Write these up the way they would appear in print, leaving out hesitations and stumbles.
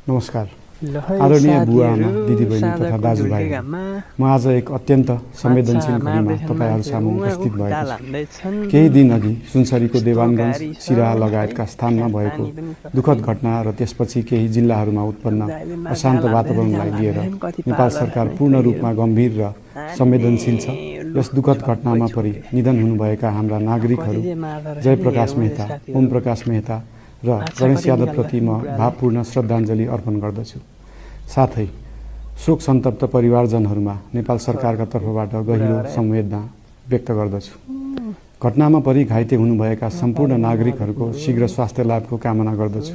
नमस्कार। आदरणीय बुवा आमा दिदीबहिनी तथा दाजुभाइ, म आज एक अत्यन्त संवेदनशील घडीमा तपाईहरु सामु उपस्थित भएको छु। केही दिन अघि सुनसरीको देवानगञ्ज, सिराहा लगायतका स्थानमा भएको दुखद घटना र त्यसपछि केही जिल्लाहरूमा उत्पन्न अशान्त वातावरणलाई लिएर नेपाल सरकार पूर्ण रूपमा गम्भीर र संवेदनशील छ। यस दुखद घटनामा परि निधन हुनुभएका हाम्रा नागरिकहरू जयप्रकाश मेहता, ओम प्रकाश मेहता र गणेश यादवप्रति म भावपूर्ण श्रद्धाञ्जली अर्पण गर्दछु। साथै शोक सन्तप्त परिवारजनहरूमा नेपाल सरकारका तर्फबाट गहिरो संवेदना व्यक्त गर्दछु। घटनामा परि घाइते हुनुभएका सम्पूर्ण नागरिकहरूको शीघ्र स्वास्थ्य लाभको कामना गर्दछु।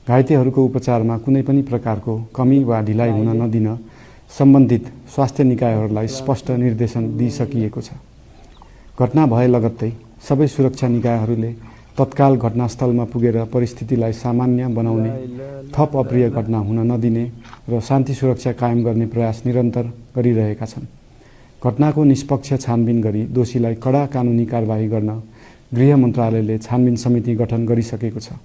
घाइतेहरूको उपचारमा कुनै पनि प्रकारको कमी वा ढिलाइ हुन नदिन सम्बन्धित स्वास्थ्य निकायहरूलाई स्पष्ट निर्देशन दिइसकिएको छ। घटना भए लगत्तै सबै सुरक्षा निकायहरूले तत्काल घटनास्थलमा पुगेर परिस्थितिलाई सामान्य बनाउने, थप अप्रिय घटना हुन नदिने र शान्ति सुरक्षा कायम गर्ने प्रयास निरन्तर गरिरहेका छन्। घटनाको निष्पक्ष छानबिन गरी दोषीलाई कडा कानुनी कारबाही गर्न गृह मन्त्रालयले छानबिन समिति गठन गरिसकेको छ।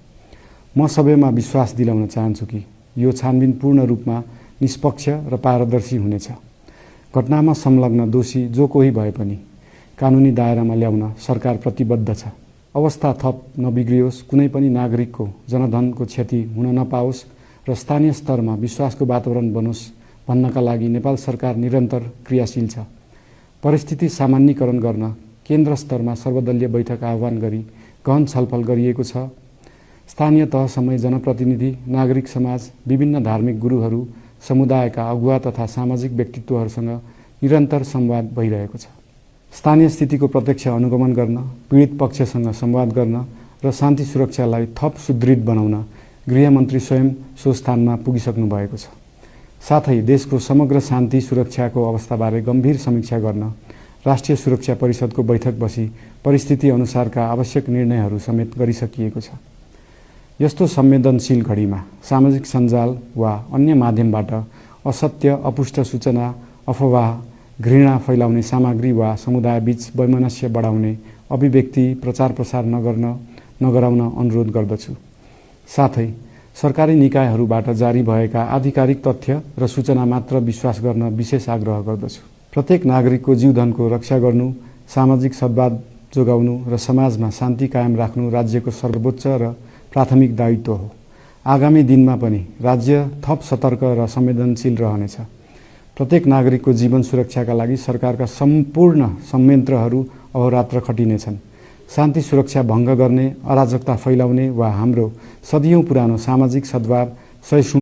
म सबैमा विश्वास दिलाउन चाहन्छु कि यो छानबिन पूर्ण रूपमा निष्पक्ष र पारदर्शी हुनेछ। घटनामा संलग्न दोषी जो कोही भए पनि कानुनी दायरामा ल्याउन सरकार प्रतिबद्ध छ। अवस्था थप नबिग्रियोस्, कुनै पनि नागरिकको जनधनको क्षति हुन नपाओस् र स्थानीय स्तरमा विश्वासको वातावरण बनोस् भन्नका लागि नेपाल सरकार निरन्तर क्रियाशील छ। परिस्थिति सामान्यीकरण गर्न केन्द्र स्तरमा सर्वदलीय बैठक आह्वान गरी गहन छलफल गरिएको छ। स्थानीय तहसम्मै जनप्रतिनिधि, नागरिक समाज, विभिन्न धार्मिक गुरुहरू, समुदायका अगुवा तथा सामाजिक व्यक्तित्वहरूसँग निरन्तर संवाद भइरहेको छ। स्थानीय स्थितिको प्रत्यक्ष अनुगमन गर्न, पीडित पक्षसँग संवाद गर्न र शान्ति सुरक्षालाई थप सुदृढ बनाउन गृहमन्त्री स्वयं सो स्थानमा पुगिसक्नु भएको छ। साथै देशको समग्र शान्ति सुरक्षाको अवस्थाबारे गम्भीर समीक्षा गर्न राष्ट्रिय सुरक्षा परिषदको बैठक बसी परिस्थिति अनुसारका आवश्यक निर्णयहरू समेत गरिसकिएको छ। यस्तो संवेदनशील घडीमा सामाजिक सञ्जाल वा अन्य माध्यमबाट असत्य, अपुष्ट सूचना, अफवाह, घृणा फैलाउने सामग्री वा समुदायबीच वैमनस्य बढाउने अभिव्यक्ति प्रचार प्रसार नगराउन अनुरोध गर्दछु। साथै सरकारी निकायहरूबाट जारी भएका आधिकारिक तथ्य र सूचना मात्र विश्वास गर्न विशेष आग्रह गर्दछु। प्रत्येक नागरिकको जीवधनको रक्षा गर्नु, सामाजिक सद्भाव जोगाउनु र समाजमा शान्ति कायम राख्नु राज्यको सर्वोच्च र प्राथमिक दायित्व हो। आगामी दिनमा पनि राज्य थप सतर्क र संवेदनशील रहनेछ। प्रत्येक नागरिकको जीवन सुरक्षाका लागि सरकारका सम्पूर्ण संयन्त्रहरू अहोरात्र खटिनेछन्। शान्ति सुरक्षा भङ्ग गर्ने, अराजकता फैलाउने वा हाम्रो सदियौं पुरानो सामाजिक सद्भाव